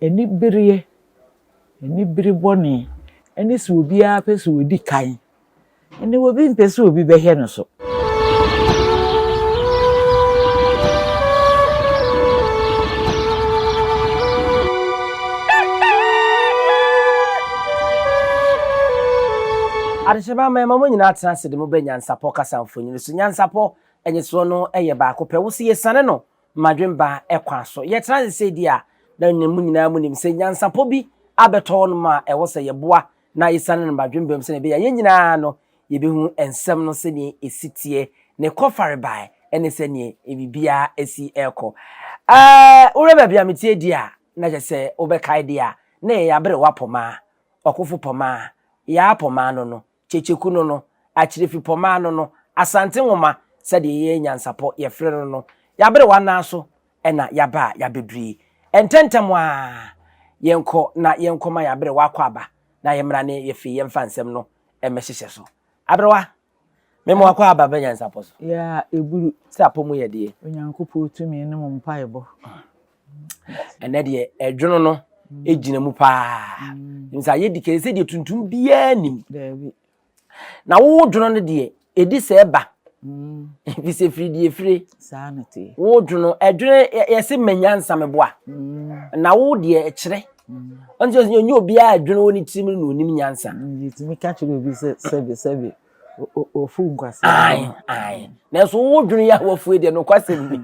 Anibereɛ, anibere bɔne ne sɛ obiara pɛ sɛ ɔdi kan, ne obi mpɛ sɛ obi bɛhwɛ no so. Adehyema mmarima mo nyinaa tena ase de mo bɛ nyansapɔ kasa mfonini so. Nyansapɔ nyesoɔ no yɛ baako pɛ. Wo se yɛsiane no mmadwemba kwan so. Yɛtena ase sei deɛ a, na mo nyinaa monim sɛ nyansapɔ bi abɛtɔ hɔnom a ɛwɔ sɛ yɛboa na yɛsiane no mmadwemba mu sɛdeɛ ɛbɛyɛ a yɛn nyinaa no yɛbɛhu nsɛm no sɛdeɛ ɛsi teɛ, ne kɔfarebae ne sɛdeɛ biribiara si rekɔ. Ɛɛ, wohwɛ baabi a metie deɛ a, na kyerɛ sɛ wobɛkae deɛ a, na ɛyɛ aberewa pɔmaa, ɔkofo pɔmaa, yaa pɔmaa no no, Kyekyeku no no, Akyirifi pɔmaa no no, Asante nwoma sɛdeɛ yɛn nyansapɔ yɛfrɛ no no, yɛaberewa nan so na yɛaba a yɛabɛduru yi. Ntɛntɛm ara yɛnkɔ na yɛnkɔma yɛn aberewa akwaaba na yɛmmra ne yɛfei yɛmfa nsɛm no mmɛhyehyɛ so. Aberewa, mema wo akwaaba ba nyansapɔ so. Yaa ɛburu. Sɛ apɔ mu yɛ deɛ. Onyankopɔn tumi ne mo mpaebɔ. Ɛnɛ deɛ ɛdwono no gyina mu paa. Nsa ayɛ di kɛse sɛ deɛ tuntum biara nim. Na wo dwono no deɛ ɛdi sɛ ɛba. Ɛfiri sɛ firi deɛ fire. Wo dwono ɛdwono yɛse manya nsa meboa. Na wo deɛ ɛkyerɛ. Ɔnti ɔsɛ nyɛ obiara adwono wɔ ne tirim no na onim nyansa. Yɛtumi ka kyerɛ obi sɛ sɛbe sɛbe Ofu nkwasea. Ae, ae. Nanso wo dwene yɛ wafuo deɛ nokwasɛm ni.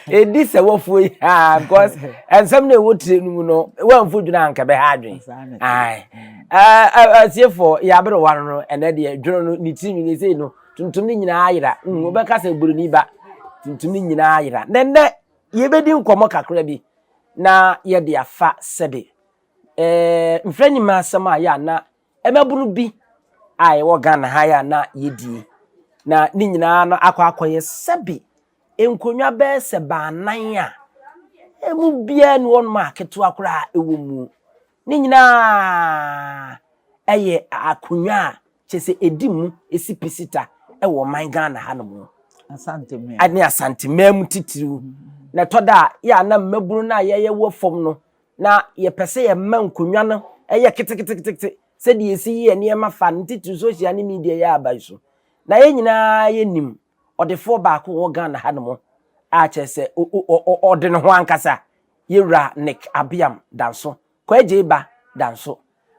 Ɛdi sɛ wafuo yi haa because nsɛm na ɛwɔ tire no mu no woamfo dwene anka bɛha adwene. Ae. Atiefoɔ yɛ aberewa no no ɛnɛ deɛ dwene no ne tiri ne sei no tuntum no nyinaa ayera. Wobɛka sɛ buroni ba tuntum no nyinaa ayera. Na ɛnɛ yɛbɛdi nkɔmmɔ kakra bi na yɛde afa sɛbe. Ɛɛ mfrɛ nyima asɛm a yɛ a na Mmabunu bi a yɛwɔ Ghana ha yi a na yɛdie, na ne nyinaa no akɔ akɔyɛ sɛbe nkonnwa bɛyɛ sɛ baanan a ɛmu biara ni hɔnom a ketewa koraa ɛwɔ mu. Ne nyinaa ɛyɛ akonnwa a kyerɛ sɛ ɛdi mu, ɛsi pisita ɛwɔ ɔman Ghana hanom. Asanteman. Ne Asanteman mu titiriw. Na ɛtɔ da a, yɛ a na mmabunu no a yɛyɛ wɔ fam no, na yɛpɛ sɛ yɛma nkonnwa no yɛ keteketekete sɛdeɛ yɛsi yɛ nneɛma fa no titiri social ne media yi aba yi so. Na yɛn nyinaa yɛnim ɔdefoɔ baako wɔ Ghana ha nom a kyerɛ sɛ ɔde ne ho ankasa, yɛwura Nick Abiam Danso, Kwaagyei ba Danso.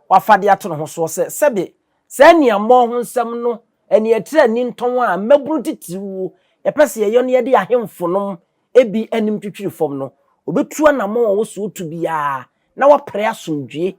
Wafa de ato ne ho soɔ sɛ sɛbe saa aniammɔn ho nsɛm no aniatire ani ntɔn a mmabunu titiriw yɛpɛ sɛ yɛyɔ na yɛde ahemfo nom ebi anim twitwiri fam no, obetu anammɔn a ɔwɔ sɛ otu biara na wapere asomdwoe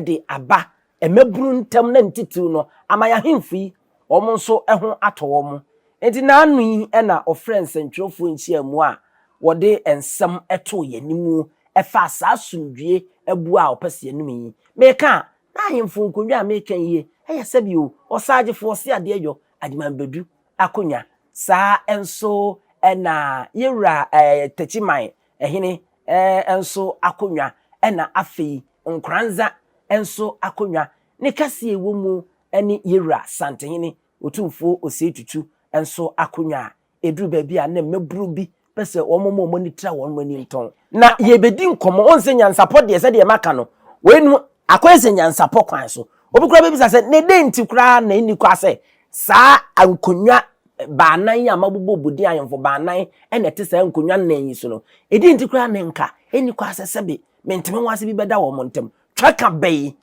de aba mmabunu ntam na ne titiriw no, ama yɛn ahemfo yi, wɔn nso ho atɔ wɔn. Enti nnaano yi na ɔfrɛɛ nsɛntwerɛfoɔ nhyiamu a wɔde nsɛm too yɛn anim faa saa asomdwoe abua a ɔpɛ sɛ yɛnom yi. Meka a, na ahemfo nkonnwa a meka yi yɛ sɛbi o, ɔsaagyefoɔ, ɔseadeɛ yɔ, Agyeman Badu akonnwa. Saa nso na yɛwura Takyiman hene nso akonnwa, ɛna afei Nkoranza nso akonnwa. Ne kɛseɛ a ɛwɔ mu ne yɛwura Santehene Otumfoɔ Osei Tutu nso akonnwa a Ɛduru baabi a na mmabunu bi pɛ sɛ wɔma wɔn ani tra wɔn ani ntɔn. Na yɛbɛdi nkɔmmɔ. Wohu sɛ nyansapɔ deɛ, sɛdeɛ maka no, wei no akɔyɛ sɛ nyansapɔ kwan so. Obi koraa bɛbisa sɛ, na ɛdɛn nti koraa na ɛnni kwa sɛ saa nkonnwa baanan yi a mabobɔ din ahemfo baanan na ɛte saa nkonnwa nnan yi so no, ɛdɛn nti koraa na nka ɛnni kwa sɛ sɛbe mente-me-ho-ase bi bɛda wɔn ntam? Twaka bɛyi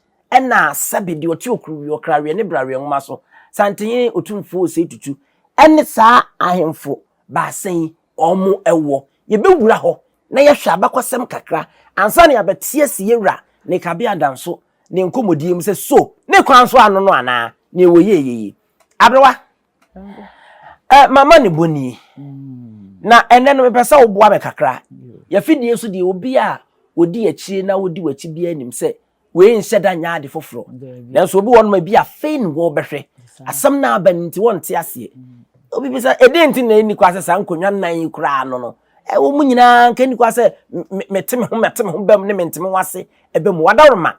na sɛbe deɛ ɔte okuruweɛ, ɔkraweɛ ne braweɛ nwoma so, Santehene Otumfoɔ Osei Tutu ne saa ahemfo baasa yi wɔn wɔ. Yɛbɛwura hɔ na yɛahwɛ abakɔsɛm kakra ansa na yɛabɛte asi yɛwura Nekabea Danso ne nkɔmmɔdie mu sɛ so ne kwan so ano no anaa nea wɔyɛeɛ yi. Aberewa, eh, mama ne bɔ nie. Na ɛnɛ no mepɛ sɛ woboa me kakra. Yɛafidie so deɛ obi a ɔdi akyire na ɔdi w'akyi biara nim sɛ Wei nhyɛ da nyɛ ade foforɔ. Nanso obi wɔ hɔnom a ebi afei na wɔrebɛhwɛ. Asɛm no aba no nti wɔnte aseɛ. Obi bisa ɛdeɛn nti na ɛnni kwa sɛ saa nkonnwa nnan yi koraa no no ɛwɔ mu nyinaa nka ɛnni kwa sɛ mete me ho mɛte me ho bam ne mente me ho ase ɛbɛ mu. Wadaworoma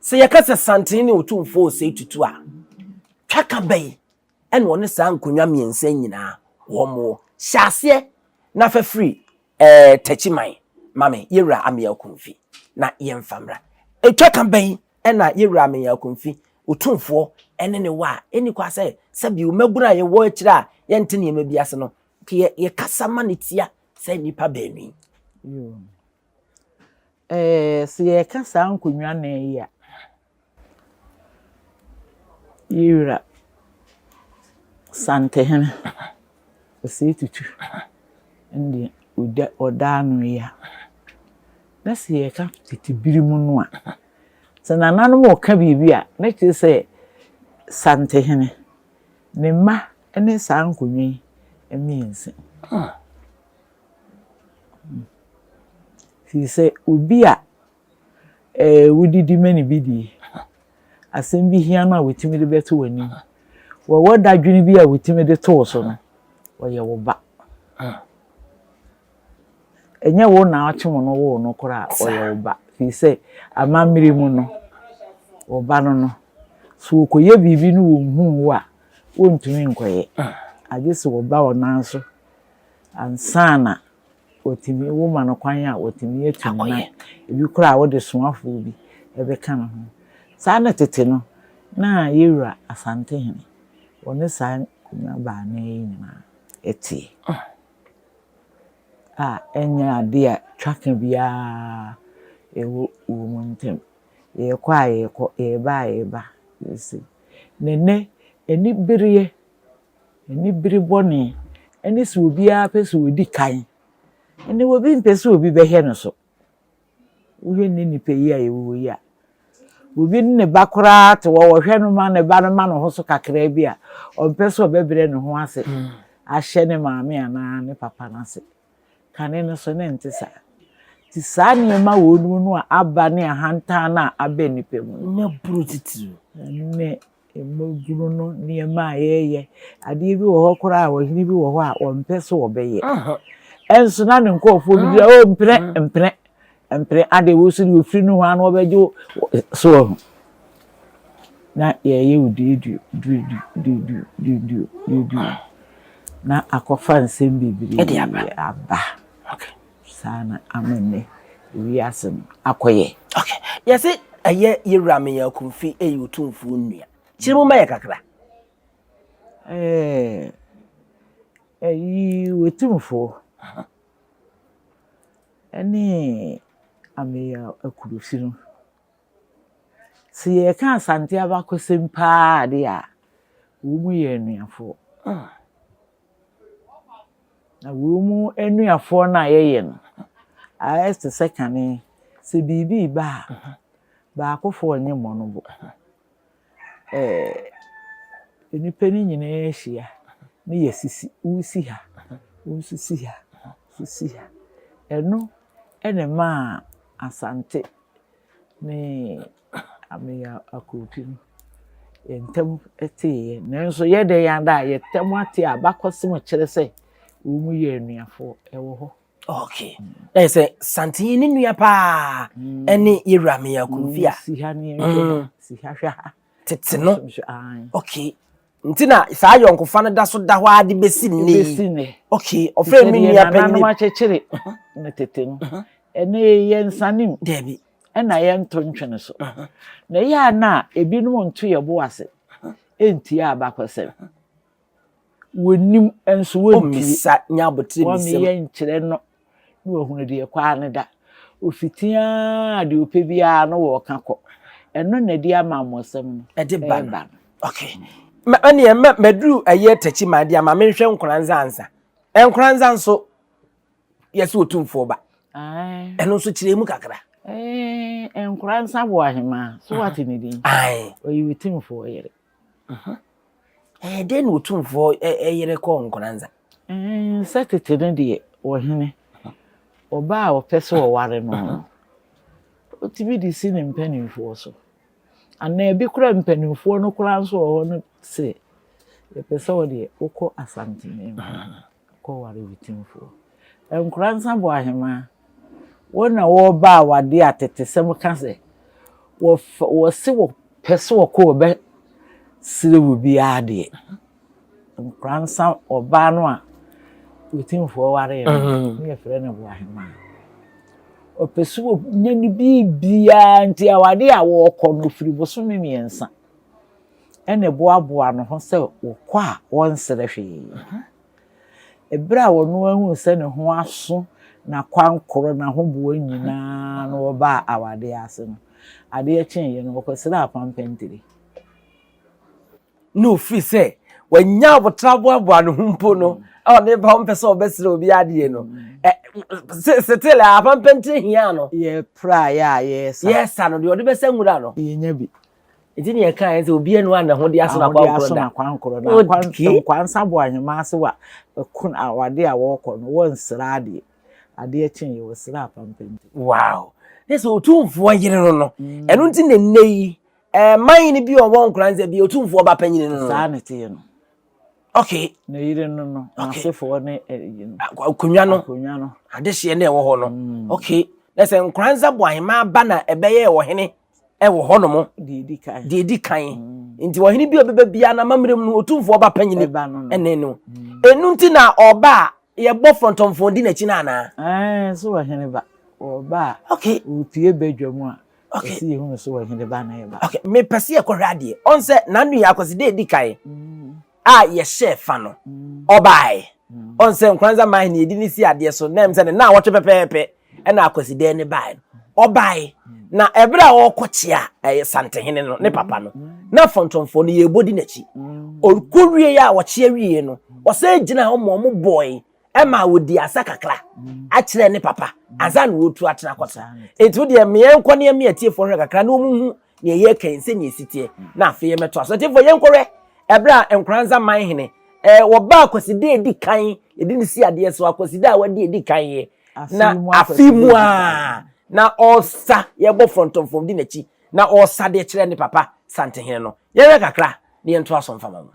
sɛ yɛka sɛ Santene ne Otumfoɔ Osei Tutu a, twaka bɛyi ɛna ɔne saa nkonnwa mmiɛnsa nyinaa wɔn wɔ. Hyɛ aseɛ na fa firi ɛɛ Takyiman ma me, Yɛwura Ameyaw Akumfi, na yɛmfa mmra. Ɛtwa ka bɛn na Yɛwura Ameyaw Akumfi, Otumfoɔ ne ne wɔ a, ɛnni kwa sɛ sɛbio mmabunu a yɛwɔ akyire a yɛnte nneɛma bi ase no, yɛkasa ma no tia saa nnipa baanu yi. Ɛɛ, sɛ yɛreka saa nkonnwa nnan yi a, Yewura Santehene Osei Tutu ne deɛ ɔda ano yi a, na sɛ yɛreka tete bere mu no a, sɛ nananom reka biribi a, na kyerɛ sɛ Santehene, ne mma ne saa nkonnwa yi mmiɛnsa yi. Firi sɛ obi a wodidi ma no bi die, asɛm bi hia no a wɔtumi de bɛto w'anim, wɔwɔ dadwene bi a wɔtumi de to wo so no, ɔyɛ wo ba. Ɛnyɛ wo na ɔkyem no woo no koraa a, ɔyɛ wo ba. Firi sɛ amammerɛ mu no, wo ba no no, sɛ ɔkɔyɛ biribi no wɔnhuu wo a, wɔntumi nkɔyɛ. Agye sɛ ɔba wo nan so ansa na watumi, woma no kwan a watumi atu ne nan. Ebi koraa a wode soafoɔ bi bɛka ne ho. Saa na tete no, na Yɛwura Asantehene, ɔne saa nkonnwa baanan yi nyinaa teɛ. A ɛnyɛ adeɛ a twaka biara wɔ wɔn ntam. Yɛrekɔ a yɛrekɔ, yɛreba a yɛreba. Na nnɛ, anibereɛ Anibere bɔne ne sɛ obiara pɛ sɛ odi kan, ɛnde obi mpɛ sɛ obi bɛhwɛ no so. Wohwɛ nnɛ nnipa yi a yɛwɔ hɔ yi a, obi ne ne ba koraa te hɔ, ɔhwɛ no ma ne ba no ma ne ho so kakraa bi a, ɔmpɛ sɛ ɔbɛbrɛ ne ho ase ahyɛ ne maame anaa ne papa no ase. Kane no so, na ɛnte saa. Nti saa nneɛma wɔ no mu no a aba ne ahantan no a aba nnipa mu no. Mmabunu titiriw. Ne Mmabunu no nneɛma a yɛyɛ. Adeɛ bi wɔ hɔ koraa a ɔhene bi wɔ hɔ a ɔmpɛ sɛ ɔbɛyɛ. Ɛnso na ne nkurɔfoɔ bi gyina o mpene mpene mpene adeɛ wɔ so deɛ ofiri no hɔ ano ɔbɛgye wo so wɔ ho. Na yɛyɛ wo duoduo duoduo duoduo duoduo duoduo na akɔfa nsɛm bebree aba. Saa na ama nnɛ wiase no akɔyɛ. Okay. Yɛse ɛyɛ Yɛwura Ameyaw Akumfi ɛyɛ Otumfoɔ nua. Kyerɛ mu ma yɛ kakra. Ɛɛ ɛyi Otumfoɔ ɛne Ameyaw Akumfi no. Sɛ yɛreka Asante abakɔsɛm paa deɛ a, wɔn yɛ anuafoɔ. Na wei mu anuafoɔ no a yɛyɛ no, ayɛ te sɛ kane. Sɛ biribi reba a, baakofoɔ nnye mmɔ no bo. Ɛɛ nnipa no nyinaa hyia na yɛasisi. Wosi ha, wo nso si ha, wo nso si ha. Ɛno na ɛmaa Asante ne Ameyaw Akofi no, yɛn ntam teeɛ. Nanso yɛ dɛn ara a, yɛn ntam ate a abakɔsɛm kyerɛ sɛ wɔn yɛ anuafoɔ. Ɛwɔ hɔ. Okay. Na yɛ sɛ Santen ne nua paa mm. ɛne Yɛwura Ameyaw Akofi a. Si ha ne yɛn mm. si ha hwɛ ha. Tete no. Okay. Nti na saa ayɔnkofa no da so da hɔ ara de bɛsi nnɛ yi. Bɛsi nnɛ. Okay, ɔfrɛ me nua panyin. Nananom akyekyere no tete no. Ɛnɛ yɛn nsanem. Dabi. Ɛna yɛnto ntwene so. Na ɛyɛ a na ebinom nto yɛn bo ase ntie abakɔsɛm. Wɔnnim nso wɔntie. Wɔmmisa nya abotire mmisa. Wɔmmeyɛ nkyerɛ no na wahunu deɛ ɛkɔ ara ne da. Ɔfiti ara deɛ ɔpɛ biara no wɔreka kɔ. Ɛno na ɛde amammɔsɛm no ɛde ba no. Okay. Ɛneɛ maduru ɛyɛ takyi ma adeɛ ama menhwɛ Nkoranza ansa. Nkoranza nso yɛsɛ otumfoɔ ba. Ɛno nso kyerɛ mu kakra. Nkoranza wɔ ahemaa so wate ne din. Ɔyɛ otumfoɔ yere. Ɛyɛ dɛn na otumfoɔ yere kɔɔ Nkoranza? Sɛ tete no deɛ, ɔhene, ɔbaa a ɔpɛ sɛ ɔware no no, ɔtumi de si ne mpanimfoɔ so. Anaa ebi koraa mpanimfoɔ no koraa nso wɔ hɔ no sɛ, yɛpɛ sɛ wo deɛ wokɔ Asanteman mu. Kɔware wo timfoɔ. Nkoransa bɔ ahemaa. Wo na wɔreba awadeɛ a atetesɛm ka sɛ wɔfa wɔse wɔpɛ sɛ wɔkɔ wɔbɛ srɛ wo biara deɛ. Nkoransa ɔbaa no a wo timfoɔ waree no ne yɛfrɛ no Boahemaa. Ɔpɛ sɛ ɔnya ne biribiara nti awadeɛ a wɔrekɔ no ɔfiri bosome mmiɛnsa ɛna ɛboaboa ne ho sɛ wɔkɔ a wɔnsrɛ hwee. Ɛberɛ a ɔno ahunu sɛ ne ho aso n'akwankorɔ n'ahoboa nyinaa na ɔbaa awadeɛ ase no, adeɛ kyeeɛ no ɔkɔsrɛɛ apampantire. Na ofiri sɛ wanya abotra aboaboa ne ho mpo no a ɔde ba ɔmpɛ sɛ ɔbɛsrɛ obi adeɛ no setele a apampantire hia no. Yɛpra yɛ a yɛresa. Yɛresa no deɛ ɔde bɛsa nwura no. Yɛnya bi. Nti ne yɛka yɛn sɛ obi anu a ne ho de aso n'akwankorɔ da. Da. Nkwansa bɔ ahema ase wa ɛko awade a wɔrekɔ no wɔnsra adeɛ. Adeɛ kye yɛ wɔsra apampam. Wow. Ne sɛ otumfoɔ yere no no. Mm. Ɛno nti ne nnɛ yi ɛman no bi a ɔwɔ nkoranza bi otumfoɔ ba panyin no. Saa ne teɛ no. Okay. Ne yere no no. N'asefoɔ ne ɛyi no. Akonnwa no. Akonnwa no. Adehyeɛ na ɛwɔ hɔ no. Mm. Okay. Na sɛ nkoranza bɔ ahema ba na ɛbɛyɛ ɔhene. wɔ hɔnom deɛ ɛdi kan deɛ ɛdi kan mm. nti ɔhene bi a ɔbɛba biara na amammerɛ mu no ɔtumfoɔ ba panyini ɛne no mm. ɛnu nti na ɔba a yɛbɔ frɔntɔmfɔn di n'akyi no anaa ɛɛ so ɔhene ba ɔba a okay ɔpie badwa mu a okay ɛsi yɛhunu so ɔhene ba na ɛba okay mepɛ sɛ yɛkɔhwɛ adeɛ ɔn sɛ n'ano yɛ akwasi dɛ ɛdi kan mm. a yɛhyɛɛ fa no ɔbaeɛ. Ɔn sɛ Nkoranza man hene yɛdi ne si adeɛ so na ɛm sɛ ne nna awɔtwe pɛpɛɛpɛ ɛna Akwasidɛɛ ne baeɛ no ɔbaeɛ na ɛberɛ a ɔrekɔ kyea ɛyɛ Santehene no ne papa no na fɔntɔmfoɔ no yɛrebɔ di n'akyi ɔkɔ wie a ɔkyea wie no ɔsɛ gyina hɔ ma ɔmo bɔe ɛma ɔdi asa kakra akyerɛ ne papa ansa na ɔretu atena akɔtena nti wo deɛ meɛ nkɔ ne ɛme atiefoɔ hwɛ kakra na ɔmo hu nea yɛreka yi sɛnea ɛsi teɛ na afei yɛmɛtoa so atiefoɔ yɛnkɔhwɛ ɛberɛ a Nkoranza man hene ɛɛ wɔbaa Kwasida edi kan yɛde ne si adeɛ so Akwasida a wadi edi kan yɛ na afe mu a na ɔresa yɛbɔ frɔntɔmfrɔm di n'akyi na ɔresa de kyerɛ ne papa Santehene no yɛhwɛ kakra na yɛntoa so mfa ma mo.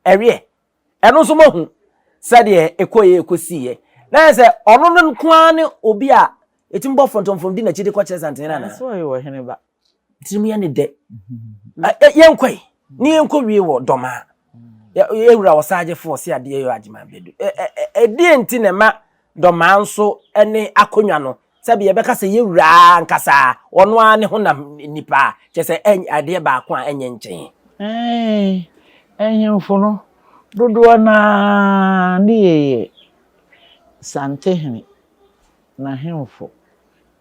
Ɛweɛ, ɛno nso moahu sɛdeɛ ɛkɔeɛ ɛkɔsiiɛ. Na yɛ sɛ ɔno no nko ara ne obi a ɛtumi bɔ fɔntɔmfɔm di n'akyi de kɔkyerɛ Santene anaa? Ɛsɛ ɔyɛ ɔhene ba. Tirim yɛ ne dɛ. Yɛnkɔe ne yɛnkɔ wie wɔ dɔmaa. Yɛwura ɔsaagyefo ɔse adeɛ yɛ agyema bɛdu. Ɛdeɛ nti na ɛma dɔmaa nso ne akonnwa no sɛbi yɛbɛka sɛ yɛwura ankasa ɔno ara ne honam nipa a kyerɛ sɛ adeɛ baako a ɛnyɛ nkyɛn. Ahemfo no dodoɔ no ara ne yɛyɛ Santehene, n'ahemfo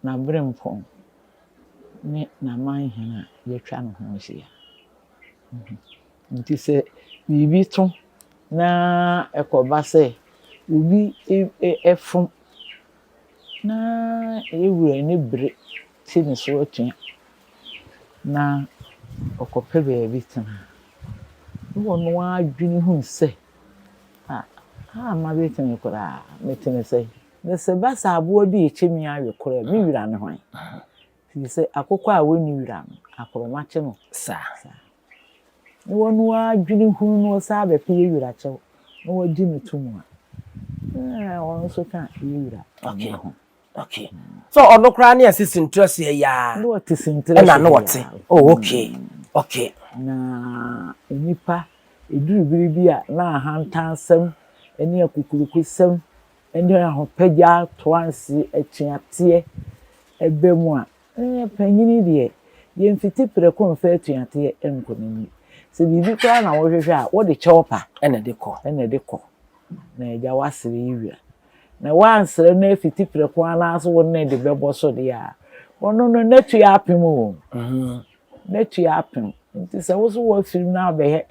n'aberempɔn ne n'amanhene a wɔatwa ne ho ahyia. Nti sɛ biribi to na ɛkɔba sɛ obi fom na yɛn wura ani bere te ne so atua na ɔkɔpɛ baabi tena a, na ɔno ara adwene hu sɛ, ah, ha a mabɛtena yi koraa, metene sɛn? Na sɛ ɛba sɛ aboa bi rekyɛ me awe koraa a, me wura ne hwan? Firi sɛ akokɔ a ɔnni wura no, akorɔma kye no saa. Na ɔno ara dwene hunu na ɔsan bɛpɛ yɛ wura kyɛw na wagye no to mu a, Ɔno nso ka yɛ wura ho. Okay. So ɔno koraa ne ɛse sintrɛ so yɛ yaa. Ne ɔte sintrɛ so. Ɛna ne ɔte. Oh okay. Okay. Na nnipa ɛduru bere bi a na ahantansɛm ne akukurukusɛm ne ahopagya toanse atuateɛ ba mu a, panyin deɛ, yɛmfiti prɛko mfa atuateɛ nkɔ n'anim. Sɛ biribi koraa na wohwehwɛ a, wode kyɛw pa ɛna ɛde kɔ. Ɛna ɛde kɔ. Na agya woasrɛ yi wura. Na woansrɛ no afiti prɛko anaasɛ wo ne de bɛbɔ so deɛ a, ɔno no n'atua apem o. N'atua apem. Nti sɛ wo so woafirim na abɛhɛ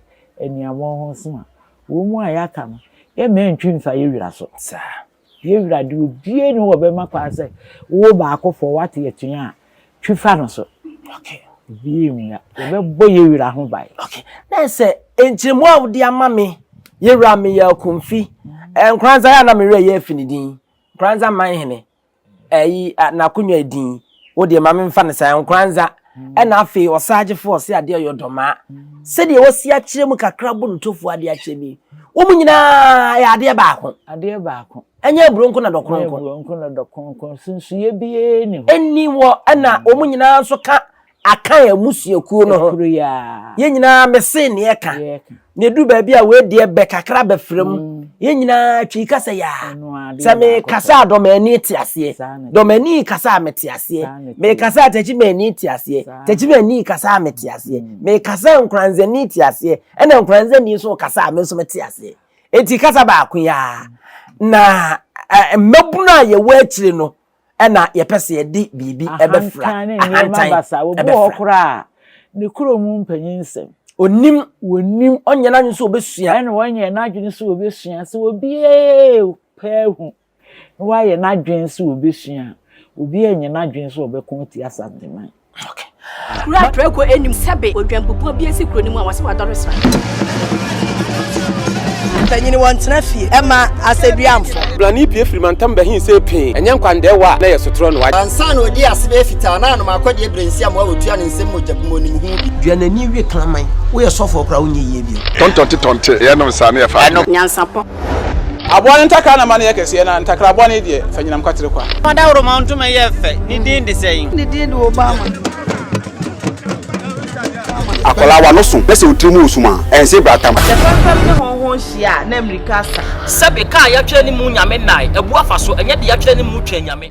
aniammɔn ho so a, wɔn mu a yɛaka no, yɛmma ntwi mfa yɛ wura so. Saa. Yɛ wura deɛ obiara ni hɔ ɔbɛma kwan sɛ wo baako fɔ wate atua a, twi fa no so. Okay. Obiara mmua. Yɛbɛbɔ yɛ wura ho ban. Okay. Na sɛ nkyerɛmu a wode ama me, yɛ wura meyɛ akomfi. Nkoranza yɛ a na me werɛ yɛ afi ne din. Nkoranza man hene. Ɛyi n'akonnwa din. Wo deɛ ma memfa no saa Nkoranza. Ɛna afei ɔsaagyefo ɔse adeɛ ɔyɛ ɔdɔmaa. Sɛdeɛ wɔsi akyerɛ mu kakra bɔ no tofu adeɛ akyerɛ mi. Wɔn nyinaa yɛ adeɛ baako. Adeɛ baako. Ɛnyɛ aburo nko na dɔkono nko. Ɛnyɛ aburo nko na dɔkono nko. Sunsuiɛ biara nni hɔ. Ɛnni hɔ. Ɛna wɔn nyinaa nso ka Akan amusuakuo no ho. Kuro yi ara. Yɛn nyinaa mese ne yɛka. Yɛka. Na ɛduru baabi a wei deɛ bɛ kakra bɛfra mu. Yɛn nyinaa twi kasa yi ara. Ɛno ara, adeɛ Sɛ baako mekasa pɛ. a dɔmani te aseɛ. Saa na ɛteɛ. Dɔmani kasa a mete aseɛ. Saa na ɛteɛ. Mekasa a takyimani te aseɛ. Saa na Takyimani kasa a mete aseɛ. Mekasa a nkoranzani te aseɛ. Ɛna nkoranzani nso kasa a me nso mete aseɛ. Enti kasa baako yi ara. Na mmabunu a yɛwɔ akyire no, ɛna yɛpɛ sɛ yɛde biribi ɛbɛfra. Ahantan ne nneɛma basaa. Obi wɔ hɔ koraa a, ne kurom mpanyin nsɛm. Onim. Onim. Ɔnyɛ n'adwene sɛ obesua. Ɛna ɔnyɛ n'adwene sɛ obesua. Sɛ obiara pɛ ahu na wayɛ n'adwene sɛ obesua a, obiara nyɛ n'adwene sɛ ɔbɛko atia Asanteman. Okay. Kuro a prako nnim sɛbe odwanbubuo bi asi kuro no mu a wɔse wadɔre sra. Mpanyini wɔntena fie ɛma asɛduamfo. Blani pue firi mantam bɛhe see pee, ɛnyɛ nkwandɛɛwa a na ɛyɛ sotorɔ no. Ansa na ɔdii ase bɛyɛ fitaa na anom akɔdeɛ berɛ nsi amoa wɔtua ne nsam mogya bu mu ɔnim ho bi. Dua n'ani we kraman. Woyɛ sɔfoɔ koraa wonyɛ yie bio. Tɔntɔnte tɔnte yɛnom saa ne yɛfa adeɛ. Nyansapɔ. Aboa no ntakra na ma no yɛ kɛseɛ, na ntakra bɔne deɛ, fa nyinam kwatere kwa. Ɔdawuroma ntoma yɛ fɛ, ne din de sɛn? Ne din de Obama. Akwadaa w'ano so na sɛ wo tiri mu resum a, ɛnse bratam. Sɛ fɛmfɛm ne hɔnhɔn hyia a, na mmirika asa. Sɛbe, kaa yɛatwerɛ ne mu Nyame nnae, abu afa so, ɛnyɛ de yɛatwerɛ ne mu Twɛn Nyame.